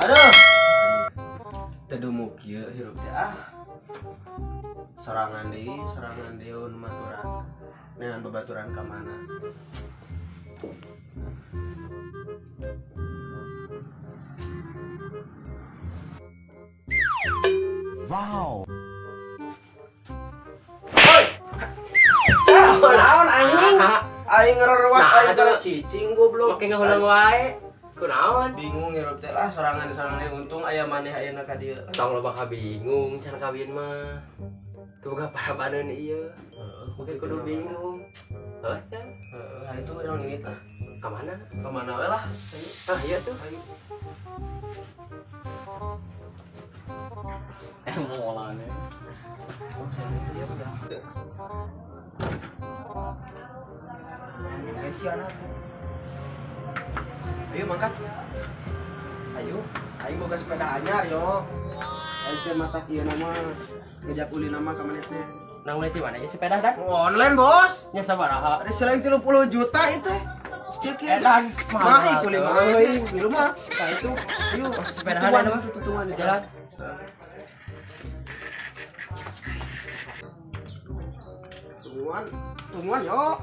Aduh. Teu dumuk kieu hirup teh ah. Sorangan deui nu maturan. Neangan babaturan ka mana? Wow. Hoi. Naon anjing? Aing ngerewas aing teh cicing goblok. Make ngahuleng wae. Kunaon? Bingung hirup teh lah sorangan untung aya maneh ayeuna ka dieu. Tong loba ka bingung can kawin mah. Teu boga parabaneun ieu. Heeh, kudu bingung. Heuh teh. Heeh, itu urang ini tah. Ka mana? Ka mana we lah. Ah, iya tuh. Mulane. Oh, saya itu ya udah. Siana tuh. Ayo mangkat. Ayo, aing boga sepeda anyar yo. Aing teh mata ieu nama ngejak ulin nama ka maneh teh. Nang ulin di mana ya sepeda dan? Online, Bos. Nya sabaraha? Ada selain 30 juta itu. Edan, mah ieu lima euy, mah. Tah itu. Ayo, sepedahan mah tutungan jalan. Tungguan, tungguan yo.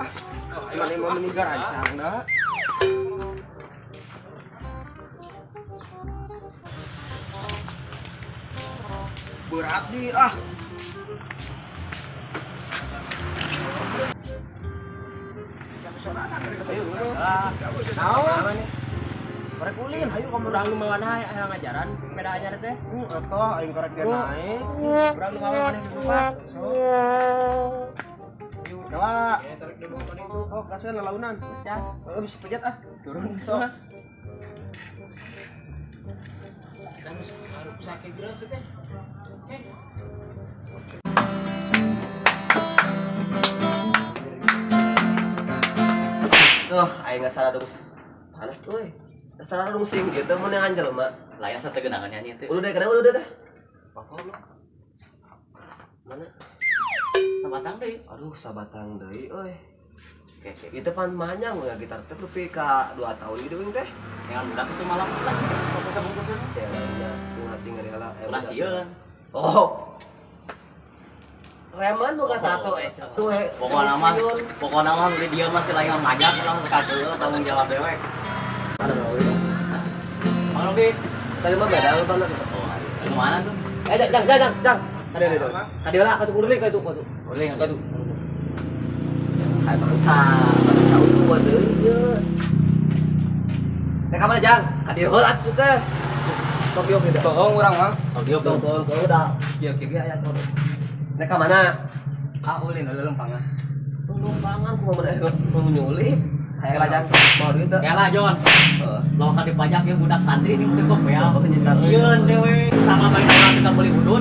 Mana mau meninggal rancang dah. Berat nih ah. Ayo, naon? Korek ulin, ayo kamu urang nu mawana hayang ngajaran sepeda anyar teh. Eta aing korek dia naik. Urang nu mawana maneh lupa. Kala. Oh, kasihan lalaunan. Ya. Oh, bisa pejat ah. Turun sok. Sakit geus teh. Duh, aing geus salah dong. Panas euy. Salah dong sing gitu mun yang jelema. Layan sategenangan nyanyi teh. Udah deh, kenapa udah deh. Pokok Mana? Sabatang deui. Aduh, sabatang deui euy. Oke, oke. Itu pan manyang we gitar teh lebih ka 2 tahun gitu wing teh. Yang budak itu malam lah. Fokus bungkusan. Sialnya tinggal tinggal heula. Ulah sieun. Oh. Reman bukan tato es. Pokokna mah beli dia masih lain ngajak lah kageuh tanggung jawab dewek. Mang Robi, tadi mah beda lu mana? Oh, lu mana tuh? Eh, jang, jang. Tadi ada. Tadi lah katu kuruling ka itu, katu. Kuruling katu. Kayak bangsa, bangsa utuh deui ieu. Teh ka mana jang? Ka dieu heula atuh teh. Tokyo gitu. Bohong urang mah. Tokyo bohong udah. Kieu kieu aya tuh. Nek ka mana? Ah, ulin heula lempangan. Lempangan kumaha maneh mau nyulik. Kela jang, mau duit teh. Kela Jon. Heeh. Lo ka dipajak ya budak santri ini teh kok ya. Oh, sieun teh we. Sama bae orang kita beli udut,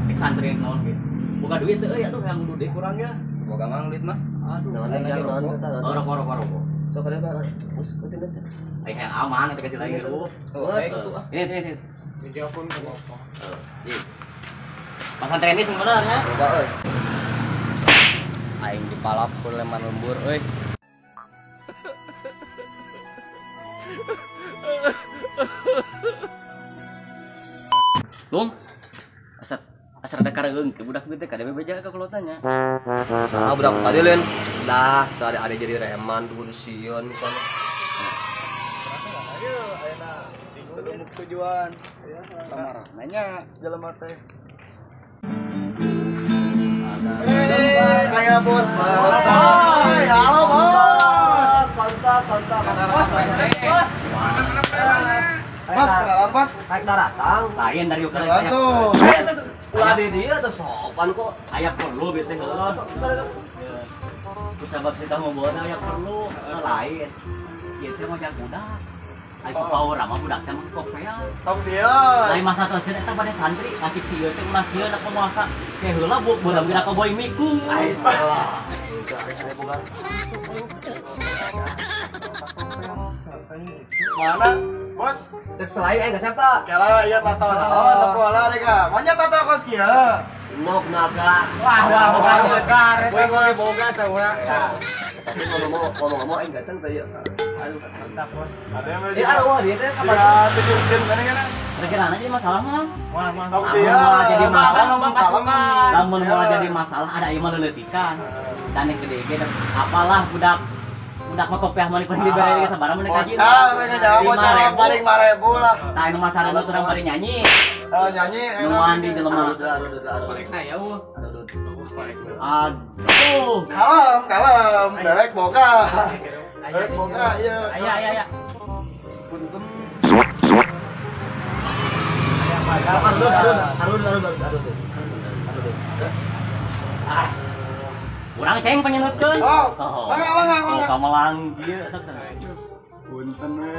ek santri naon gitu. Boga duit teh euy atuh yang udut deui kurangnya. Boga mang duit mah. Aduh, naon jang, naon Rokok rokok. Sok kada Pak. Us penting teh. Aing yang aman eta kasih lagi lu. Oh, ini. Video pun ke bapak. Heeh. Pasantren ini sebenarnya. Boga euy. Aing dipalap ku leman lembur euy. Lung. Asa rada kareung ke budak teh kada bebeja ka kolotanya. Nah, budak tadi lin. Lah, tadi ada jadi reman tuh sieun misalnya. Ayo, ayeuna belum tujuan. Lamar nanya jelema teh. Kayak bos bos. Halo bos. Kontak. Bos. Bos, kenalan bos. Naik daratang. Lain dari ukara. Tuh. Ulah di dia atau sopan kok. Aya perlu bete heula. Ku sabab si tah membawa aya perlu. Lain. Si teh mau jak budak. Ai ku power mah budak teh mah kopea. Tong sieun. Lain masa teh eta pada santri, ngacik sieun teh ulah sieun da penguasa. Teh heula budak geura koboy mikung. Ai salah. Boga. Mana? Bos, Tek selain aing geus siapa? Kela ieu tato naon toko lah ka. Manya tato kos kieu. Nok naga. Wah, wah, boga. Boga boga saurang. Tapi ngomong-ngomong aing ganteng teh ieu. Mantap, Bos. Ada yang Eh, arwah dia teh kapan? Ya, tujuh jam mana kan? Kira-kira jadi masalah mah. Moal jadi masalah lamun moal jadi masalah ada ieu mah leuleutikan. Dan yang gede ge apalah budak budak mah kopiah mah paling dibere ge sabaraha mun kaji. Bocah, bocah paling 5.000 lah. Tah anu masalah urang bari nyanyi. Nyanyi nu di jelema. Koleksa ya eueuh. Aduh. Kalem, kalem, dewek boga. Dewek boga ieu. Aya aya aya. Punten. Arun arun arun arun. Ah. Urang ceng panyeunutkeun. Oh, mangga mangga mangga. Oh, kamelang kieu sok sana. Punten we.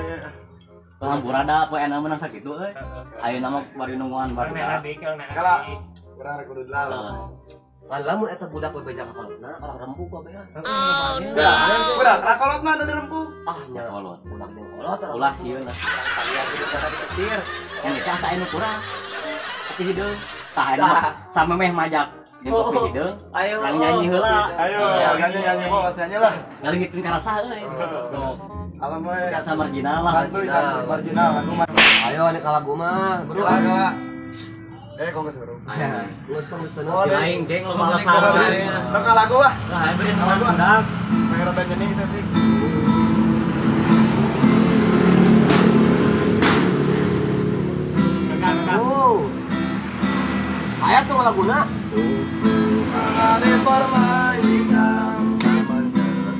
Hampura da poe anu menang sakitu euy. Ayeuna mah bari nungguan barudak. Kala urang rek kudu lalu. Lamun eta budak bebeja ka kolotna, orang rempug kabehan. Budak ra kolotna da dirempug. Ah nya kolot. Budak jeung kolot. Ulah sieun lah. Kalian kudu kata diketir. Yang itu asa anu kurang. Kopi hideung. Tah anu samemeh majak jeung kopi hideung. Ayo. Nang nyanyi heula. Ayo nyanyi nyanyi bos nyanyi lah. Ngalengitkeun karasa euy. Alam we. Biasa marginal lah. Santuy santuy marginal aku mah. Ayo nek lagu mah, bro. Kala. Kok geus seru. Geus tong geus seru. Aing ceng lo alasan. Sok lagu ah. Lah aing beri lagu budak. Pengen rada nyening saeutik. Oh. Aya tuh laguna. Ada permainan.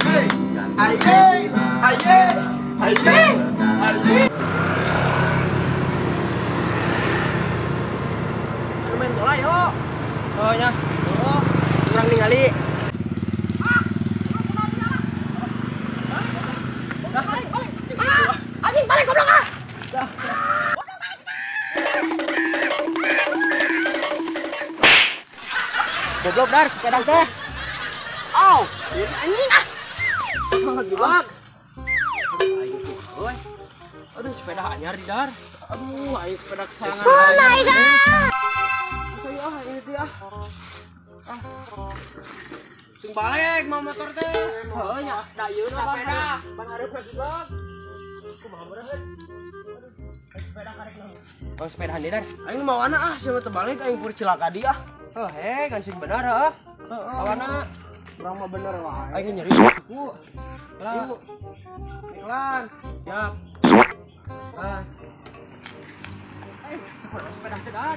Hey, aye, aye, aye, aye. Main bola yo. Oh nya. Oh, kurang ningali. Anjing balik goblok ah. Goblok dar sepeda teh. Oh, anjing ah. Goblok. Aing tuh. Aduh sepeda anyar di dar. Aduh, aing sepeda kesangan. Oh my god. Ah ini teh ah. Ah. Sing balik mau motor teh. Heuh nya, da ieu sepeda. Ban hareupna goblok. Kumaha meureun? Aduh, sepeda karek naon? Oh, sepeda dar. Aing mawana ah, sia teh balik aing pur cilaka di ah. Heuh, he kan sing bener heuh. Heeh. Awana urang mah bener wae. Aing nyeri kuku. Lah. Iklan. Siap. Pas. Sepeda teh dar.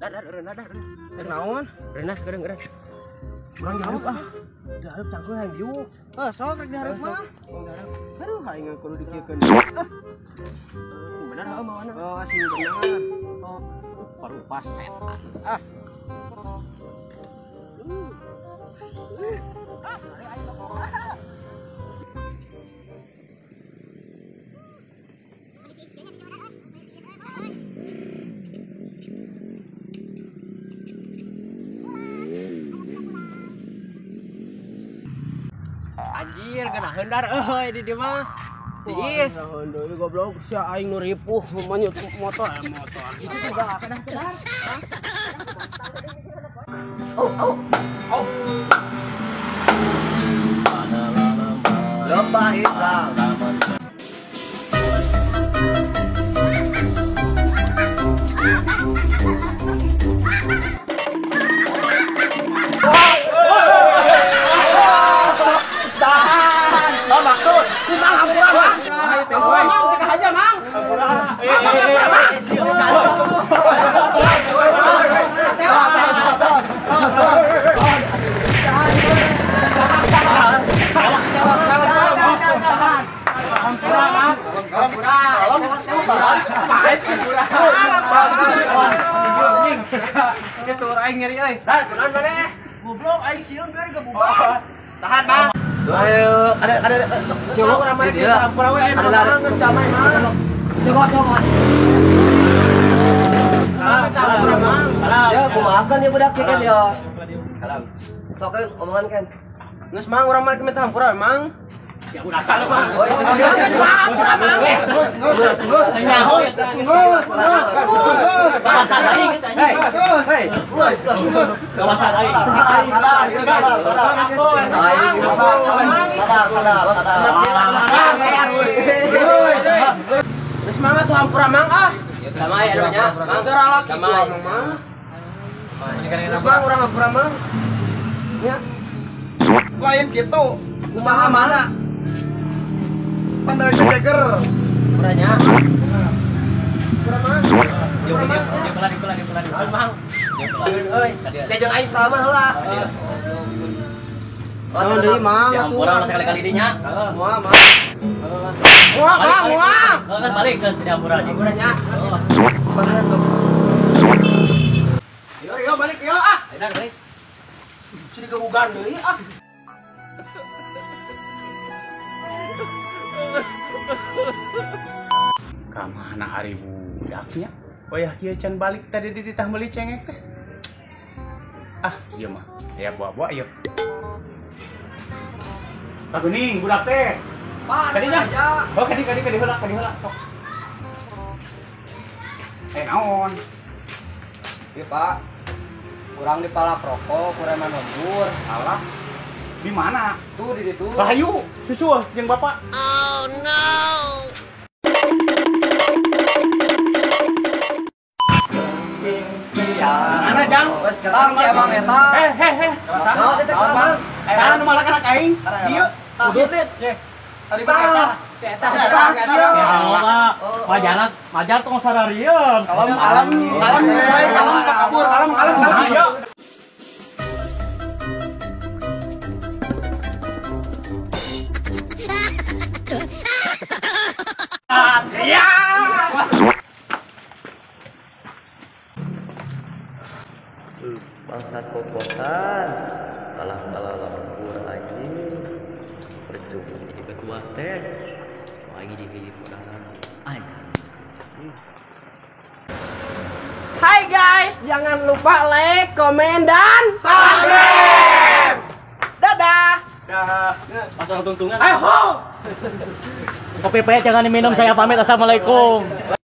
Dar dar renah dar. Naon? Renah sekarang renah. Urang dihareup ah. Dihareup cangkul hayang diuk. Heuh, sok rek dihareup mah. Aduh, aing kudu dikieukeun. Bener heuh mawana. Oh, asing bener. Oh, parupa setan. Ah. Anjir, geunaheun dar euy di dieu mah. Tiis. Geunaheun deui goblok sia aing nu ripuh manyut motor motor. Oh, oh, oh. Lomba hitam. Maksud, Mang hampura mang. Mang teu aja mang. Hampura. Goblok aing sieun biar gebuban. Tahan, Bang. Ayo, ada Coba urang mah dia. Hampura we aya nama geus damai mang. Coba coba. Ya, kumaha ya budak kan ya. Kalam. Sok kan omongan kan. Geus mang urang mah minta hampura mang. Ya udah kalau mah. Geus mah ampura mah. Geus, geus. Nyaho. Geus, geus. Bahasa aing geus anjing. Hei, geus, geus. Bahasa aing. Sadar, sadar, sadar. Sadar, sadar, sadar. Geus mangga tuh ampura mang ah. Damai aduhnya. Gara laki tuh mang mah. Geus mang urang ampura mang. Nya. Lain kitu. Usaha mana? Pandai jeger. Urangnya. Ampura mang. Ampura mang. Dia pelan. Mang. Euy, saya jeung aing salaman heula. Naon deui mang Ya atuh. ampura lah sekali-kali dinya. Moal mang. Moal mang moal. Heeh, balik geus di ampura anjing. Urangnya. Yo yo balik yo ah. Ayo balik. Sini gebugan deui ah. Ka mana ari budaknya? Wayah kieu can balik tadi dititah meuli cengek teh. Ah, ieu mah. Aya buah-buah ieu. Kaguning budak teh. Kadinya. Oh, kadi heula, kadi heula sok. Naon? Ieu Pak. Kurang dipalak rokok, kurang lembur. Salah. Di mana? Tuh di ditu. Bahayu, susul jeung bapak. Oh no! Mana jang? Bang si abang eta. Heh. Naon eta kumaha? Saha nu malakan aing? Dieu. Udah, Dit. Tadi eta. Eta. Ya Allah, wajar tong sararieun. Kalem, kalem, kalem, kalem, kabur, kalem, kalem, kalem. Ayo. Bangsat kokotan. Kalah-kalah lembur anjing. Percuma jadi ketua teh. Lagi di hiji putaran. Anjing. Hai guys, jangan lupa like, komen, dan subscribe. Dadah. Dah. Pas orang tungtungan. Ayo. Kopi pahit jangan diminum, saya pamit. Assalamualaikum.